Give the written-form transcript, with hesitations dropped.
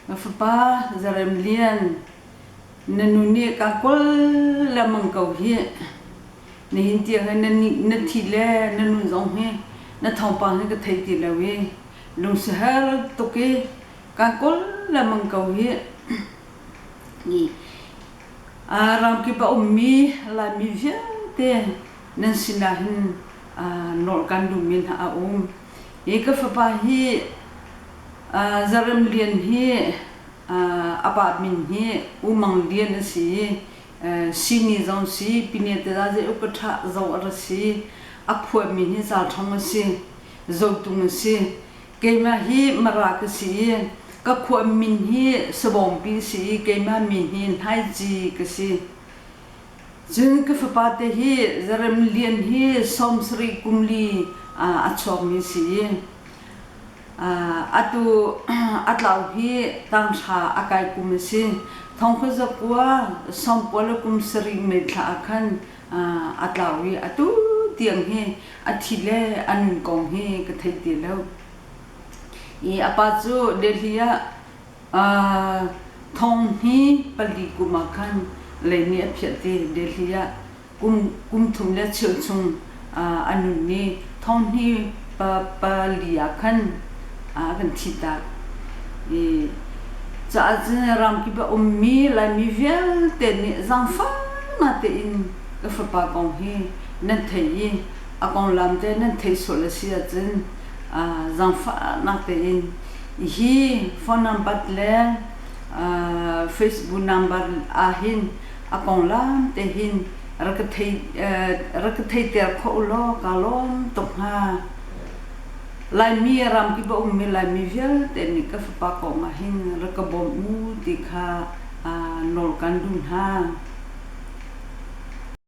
Ka fapa Zarem Lian, na nu nih ka kawl lengmang ko hih. Nihin tiang hin na thi le na nun zong hi na thawngpang hi ka thei ti lo i lungsiher tuk i ka kawl lengmang ko hih. Ramkip a ummi Laimi vialte nan sinah hin nawl kan duhmi hna a um. Hi ka fapa hi Zarem Lian hi a pa min hi U Mang Lian a si i sini zong si Pine te zei upa ṭha zo a ra si. A khuami hi Zalṭhong a si, Zotung a si. Keimah hi Mara ka si i ka khua min hi Sabawngpi a si i keimah min hi Hnaici ka si. Cun ka fapa te hi Zarem Lian hi 70 kum li a chuakmi si i atu a tlau hi tanghra a kai kum a si. Thongkhuazakua 90 le kum sarih May thla ah khan a tlau i atu tiang hi a thi le a nun kong hi ka thei ti lo. I a pa cu Delhi ah thong hi 4 kum ah khan lei nih a phiah ti Delhi ah kum thum le cheu chung a nun i thong hi 4 ah khan a kan thihtak. I caah cun ramkip a ummi Laimi vialte nih zaangfah tein ka fapa kong hi nan theih i a konglam te nan theih sual a si ahcun zaangfahnak tein hi phone number le Facebook number ahhin a konglam te hin rak ka theiter khawh u law kaa lawm tuk hnga. Laimi ramkip a ummi Laimi vialte nih ka fapa kong ah hin rak ka bawm u ti kha nawl kan duh hna.